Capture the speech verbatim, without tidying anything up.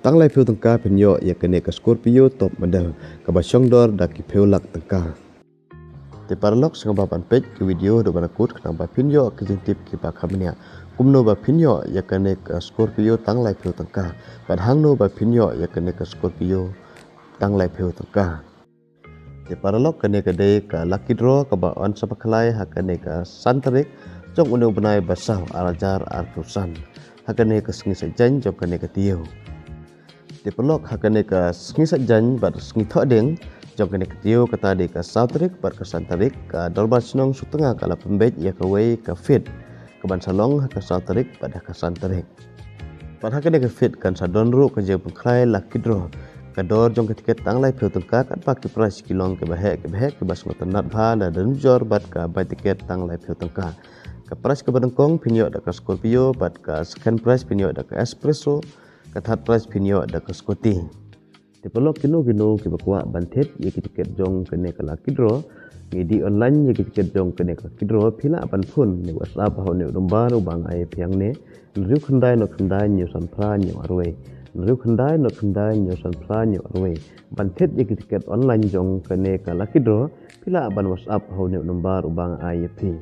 Tang laiphew tyngka phin ïoh ïa kane ka Scorpio top model kaba shong dor da ki phew lak tyngka. Te paralok, sngewbha ban peit ka video haduh ban kut khnang ba phin ïoh ki jingtip kiba kham bniah kumno ba phin ïoh ïa kane ka Scorpio tang laiphew tyngka bad hangno ba phin ïoh ïa kane ka Scorpio tang laiphew tyngka. Te paralok, kane ka dei ka lucky draw kaba yn sa bakhlaiñ ha kane ka san tarik jong une u bnai ba saw, ar hajar arphew san, ha kane ka sngi Saitjaiñ jong kane ka taïew. Te paralok, ha kane ka sngi Saitjaiñ bad sngi Thohdieng jong kane ka taïew, kata dei ka saw tarik bad ka san tarik, ka Dorbar Shnong Sutnga ka la pynbeit ïa kawei ka fete kaban sa long ha ka saw tarik bad ha ka san tarik. Bad ha kane ka fete kan sa don ruh ka jingpynkhlaiñ lucky draw. Ka dor jong ka tiket tang laiphew tyngka, katba ki prize ki long kiba heh kiba heh kiba sngewtynnat bha, la don jur bad ka bai tiket tang laiphew tyngka. Ka prize kaba nyngkong phin ïoh da ka Scorpio bad ka second prize phin ïoh da ka Espresso, ka third prize phin ïoh da ka scooty. Te paralok, kino kino kiba kwah ban thied ïa ki tiket jong kane ka lucky draw, ngi dih online ïa ki tiket jong kane ka lucky draw, phi lah ban phone ne WhatsApp ha une u number uba nga ai ïa phi hangne, hynriew khyndai nod khyndai hynñiew san phra hynñiew ar wei, hynriew khyndai nod khyndai hynñiew san phra hynñiew ar wei, ban thied ïa ki tiket online jong kane ka lucky draw. Phi lah ban WhatsApp ha une u number uba nga ai ïa phi.